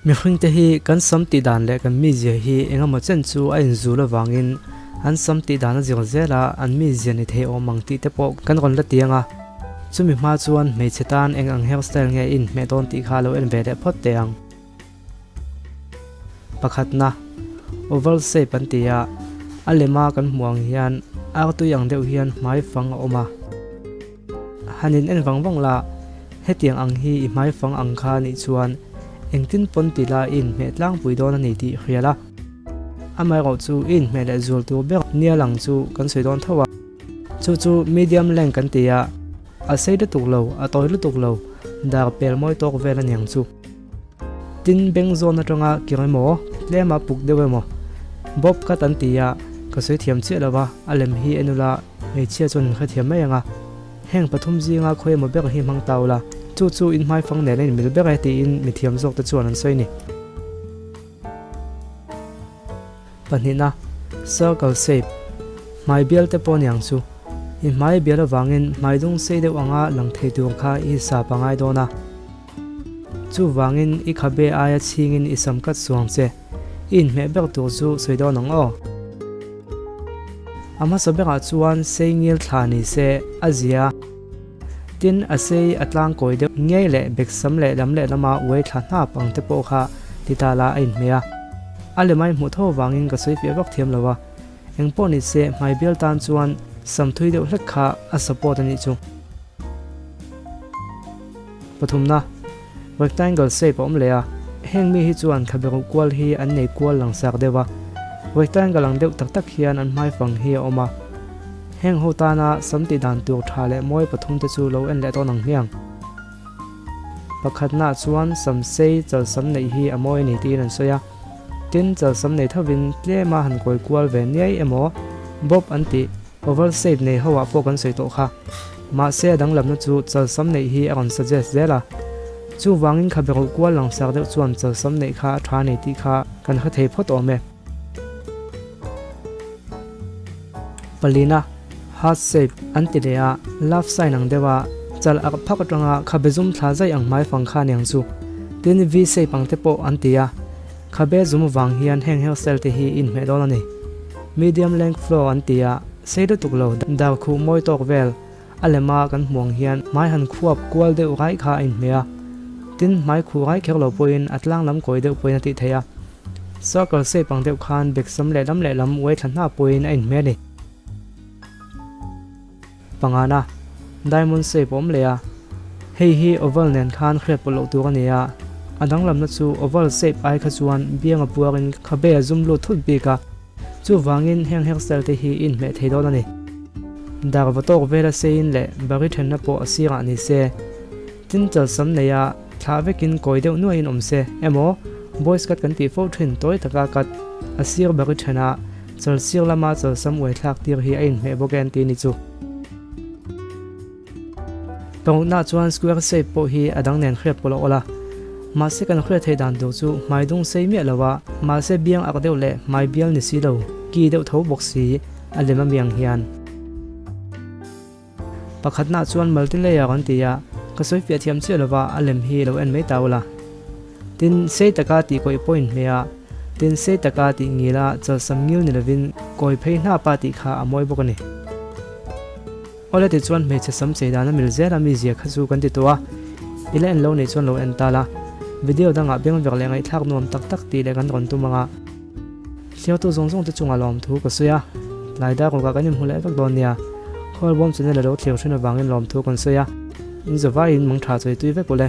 Mihringte hi kan sam tih dan leh kan mizia hi engemaw chen chu a inzul avangin an sam tih dan a zir zel a, an mizia ni thei awm ang tih te pawh kan rawn la tiang a. Chumi hma chuan hmeichhe tan eng ang hairstyle nge i inhmeh dawn tih kha lo en ve leh phawt teh ang. Pakhatna, Oval shape an ti a, a lema kan hmuh ang hian artui ang deuh hian hmai fang a awm a. Han in en vang vang la, hetiang ang hi i hmai fang ang kha nih chuan engtin pawn ti la i inhmeh tlangpui dawn a ni tih hria la. Amaherawh chu i inhmeh leh zual tur ber nia lang chu kan sawi dawn tho a. Chu chu medium length kan ti a, a sei lutuk lo, a tawi lutuk lo, dar pel mawi tawk vel a niang chu. Tin, beng zawn atanga kir emaw, tlema puk deuh emaw, bob cut an ti a, ka sawi thiam chiah lo va, a lem hi en ula hmeichhia chuan in hrethiam mai ang a. Heng pathum zinga khawi emaw ber hi hmang ta ula, chu chu in hmaifang nen a inmil ber e tiin mithiam zawkte chuan an sawi ni. Pahnihna, Circle shape, Hmai bial te pawh aniang chu. I hmai bial avangin hmai dung sei deuh anga lang thei tur kha i hisap a ngai dawn a. Chuvangin i khabe aia chhingin i sam kat suang che. I inhmeh ber tur chu sawi dawn ang aw. A hmasa berah chuan sei ngil thla ni se a zia. Tin, a sei a tlangkawi deuh ngei leh beksam leh lam leh lama uai thla hnap ang te pawh kha ti ta la a inhmeh a. A lemai hmuh tho avangin ka sawi fiah vak thiam lo a. Eng pawh ni se hmai bial tan chuan sam thui deuh hlek kha a support a nih chu. Pathumna, Rectangle shape a awm leh a, heng mi hi chuan khabe ruh kual hi an nei kual langsak deuh a, rectangle ang deuh tak tak hian an hmaifang hi a awm a. Heng ho tana sam tih dan tur tha leh mawi pathum te chu lo en leh dawn ang hmiang. Pakhatnaah chuan sam sei chal sam neih hi a mawi a ni tiin an sawi a, tin chal sam nei thovin tlema han kawi kual ve niai emaw bob an tih oval shape nei ho ah pawh kan sawi tawh kha. Mahse a danglamna chu chal sam neih hi a rawn suggest zel a, chuvangin khabe ruh kual langsak deuh chuan chal sam neih kha a tha a ni tih kha kan hre thei phawt awm e. Palina, Heart shape, an ti leh a, love sign ang deuh a, chal arh phak atanga khabe zum thla zaih ang hmai fang kha aniang chu. Tin, V shape ang te pawh an ti a, khabe zum vang hian heng hairstyle te hi inhmeh dawn a ni. Medium length flow an ti a, sei lutuk lo, dar khuh mawi tawk vel, a lema kan hmuh ang hian hmai han khuap kual deuh raih kha a inhmeh a. Tin, hmai khuh raih kher lo pawhin a tlang lam kawi deuh pawhin a tih theih a. Circle shape ang deuh khan beksam lehlam lehlam uai thla hna pawhin a inhmeh a ni. Pangana, Diamond shape a awm leh a, hei hi oval nen khan hriat pawlh loh tur a ni a, a danglamna chu oval shape ai kha chuan biang a puarin khabe a zum lut thut bik a, chuvangin heng hairstyle te hi i inhmeh thei dawn a ni. Dar va tawk vela seiin leh bari thenna pawh a sirah ni se. Tin chalsam neia thlah vekin kawi deuh nuaiin awm se emaw boys cut kan tih fo thin tawi taka cut a sir bari thena chal sir lama chalsam uai thlak tir hi a inhmeh bawk e an ti ni chu. Pangutna chuan square shape pawh hi a dang nen hriat pawlh a awl a, mahse kan hriat theih dan tur chu hmai dung sei miah lo a, mahse biang ak deuh leh hmai bial ni si lo, ki deuh tho bawk si a lem ami ang hian. Pakhatna chuan multilayer an ti a, ka sawi fiah thiam chiah lova a lem hi lo en mai ta ula. Tin, sei taka tih kawih pawh inhmeh a, tin sei taka tih ngil a chalsam ngil ni lovin kawi phei hnapa tih kha a mawi bawk a ni. Awle tichuan hmeichhe sam chei dan a mil zel a mizia kha chu kan ti tawh a, i la en lo nei chuan lo en ta la. Video dangah bengverh leh ngaihthlak nuam tak tak tih leh kan rawn tum ang a. Hliautu zawng zawng te chungah lawmthu ka sawi a, tlai dar rukah kan inhmu leh vek dawn nia. Khawlbawm channel a lo thlir thin avangin lawmthu kan sawi a, in zavaiin mangtha chawi tui vek ule.